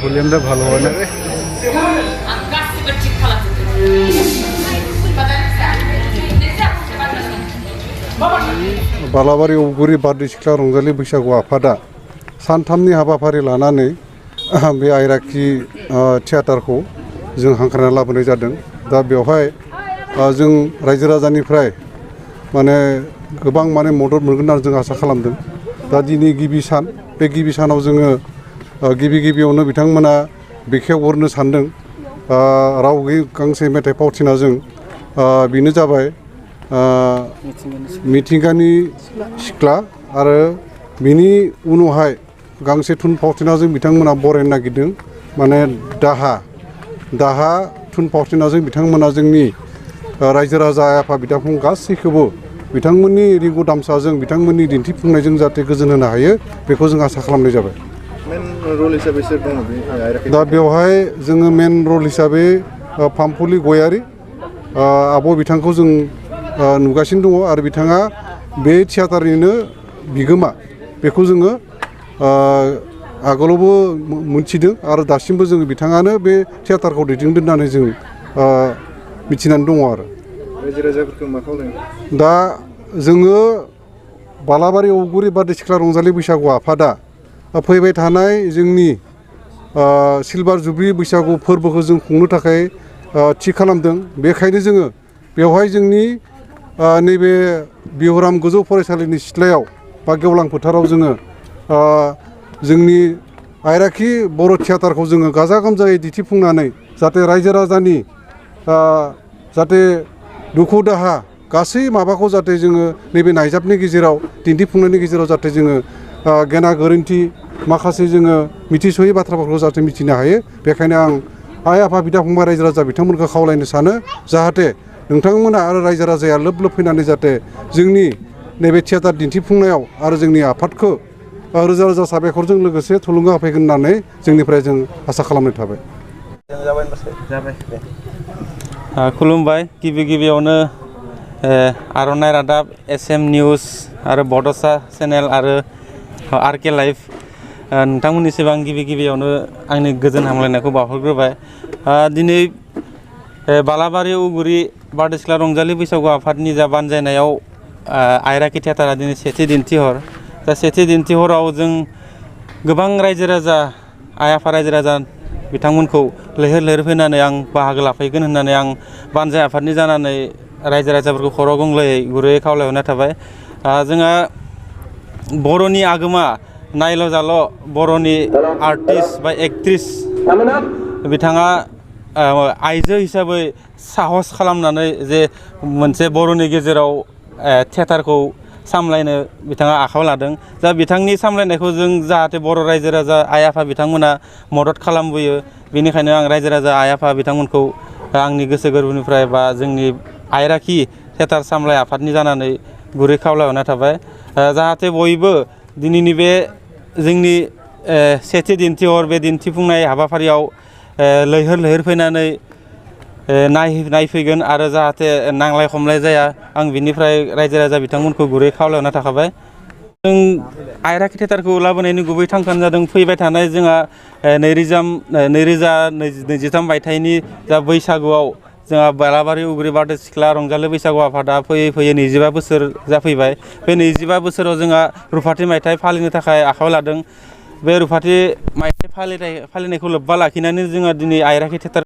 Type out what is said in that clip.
ভলিউমটা ভালো হয় না রে। बालाबारि औगुरि बारदै सिख्ला रंजालि बैसागु आफादा सानथामनि हाबाफारि लानानै बे आयराखि थियाटारखौ जों हांख्रायना लाबोनाय जादों। दा बेवहाय जों रायजो राजानिफ्राय माने गोबां माने मदद मोनगोन होनना जों आसा खालामदों। दा दिनै गिबि सान, बे गिबि सानाव जोङो गिबियावनो बिथांमोना बेखेवहरनो सानदों राव गैयै गांसे मेथाइ फावथिना जों बेनो जाबाय मिथिंगानि सिख्ला आरो बिनि उनावहाय गांसे थुन फावथिनाजों बिथांमोना बरायनो नागिरदों माने दाहा थुन फावथिनाजों बिथांमोना जोंनि रायजो राजा आइ आफा बिदा फंबाय गासैखौबो बिथांमोननि रिंगु दामसाजों बिथांमोननि दिन्थिफुंनायजों जाहाथे गोजोन होनो हायो बेखौ जों आसा खालामनाय जाबाय। दा बेवहाय जोङो मेन रल हिसाबै फामफुलि गयारि आब' बिथांखौ जों नुगासिनो दङ आरो बिथाङा बे थियाटारनिनो बिगोमा बेखौ जोङो आगोलावबो मोनथिदों आरो दासिमबो जों बिथाङानो बे थियाटारखौ दैदेनदों होननानै जों मिथिनानै दङ आरो। दा जोङो बालाबारि औगुरि बारदै सिख्ला रंजालि बैसागु आफादा फैबाय थानाय जोंनि सिलभार जुबलि बैसागु फोरबोखौ जों खुंनो थाखाय थि खालामदों। बेखायनो जोङो बेवहाय जोंनि नैबे बिहराम गोजौ फरायसालिनि सिथ्लायाव बा गेवलां फोथाराव जोङो जोंनि आयराखि बर' थियाटारखौ जोङो गाजा गोमजायै दिन्थिफुंनानै जाहाथे रायजो राजानि जाहाथे दुखु दाहा गासै माबाखौ जाहाथे जोङो नैबे नायजाबनि गेजेराव दिन्थिफुंनायनि गेजेराव जाहाथे जोङो गेना गोरोन्थि माखासे जोङो मिथिस'यै बाथ्राफोरखौ जाहाथे मिथिनो हायो। बेखायनो आं आइ आफा बिदा फंबाय रायजो राजा बिथांमोनखौ खावलायनो सानो जाहाथे नोंथांमोना आरो रायजो राजाया लोब फैनानै जाहाथे जोंनि नैबे थियाटार दिन्थिफुंनायाव आरो जोंनि आफादखौ रोजा रोजा साबायखरजों लोगोसे थुलुंगा होफैगोन होननानै जोंनिफ्राय जों आसा खालामनाय थाबाय। खुलुमबाय। गिबियावनो आर'नाइ रादाब, SM निउस आरो बड'सा चेनेल आरो RK लाइभ नोंथांमोननिसिम आं गिबियावनो आंनि गोजोन हामलायनायखौ बावहरग्रोबाय। दिनै बालाबारि औगुरि बारदै सिख्ला रंजालि बैसागु आफादनि जा बानजायनायाव आयराखि थियाटारा दिनै सेथि दिन्थिहर। दा सेथि दिन्थिहराव जों गोबां रायजो राजा आइ आफा रायजो राजा बिथांमोनखौ लैहोर फैनानै आं बाहागो लाफैगोन होननानै आं बानजाय आफादनि जानानै रायजो राजाफोरखौ खर' गंग्लायै गुरैयै खावलायहरनाय थाबाय। जोंहा बर'नि आगोमा नायल' जाल' बर'नि आर्टिस्ट बा एक्ट्रिस बिथाङा आइजो हिसाबै साहस खालामनानै जे मोनसे बर'नि गेजेराव थियाटारखौ सामलायनो बिथाङा आखायाव लादों। दा बिथांनि सामलायनायखौ जों जाहाथे बर' रायजो राजा आइ आफा बिथांमोना मदद खालामबोयो। बेनिखायनो आं रायजो राजा आइ आफा बिथांमोनखौ आंनि गोसो गोरबोनिफ्राय बा जोंनि आयराखि थियाटार सामलाय आफादनि जानानै गुरै खावलायहरनाय थाबाय। जाहाथे बयबो दिनैनि बे जोंनि सेथि दिन्थिहर बे दिन्थिफुंनाय हाबाफारियाव लैहोर फैनानै नायफैगोन आरो जाहाथे नांलाय खमलाय जाया आं बिनिफ्राय रायजो राजा बिथांमोनखौ गुरै खावलायहरना थाखाबाय। जों आयराखि थियाटारखौ लाबोनायनि गुबै थांखियानो जादों फैबाय थानाय जोंहा 2023 मायथाइनि जा बैसागुआव जोंहा बालाबारि औगुरि बारदै सिख्ला रंजालि बैसागु आफादा फैयै 25 बोसोर जाफैबाय। बे 25 बोसोराव जोंहा रुफाथि मायथाइ फालिनो थाखाय आखायाव लादों। बे रुफाथि मायथाइ फालिनायखौ लोब्बा लाखिनानै जोंहा दिनै आयराखि थियाटार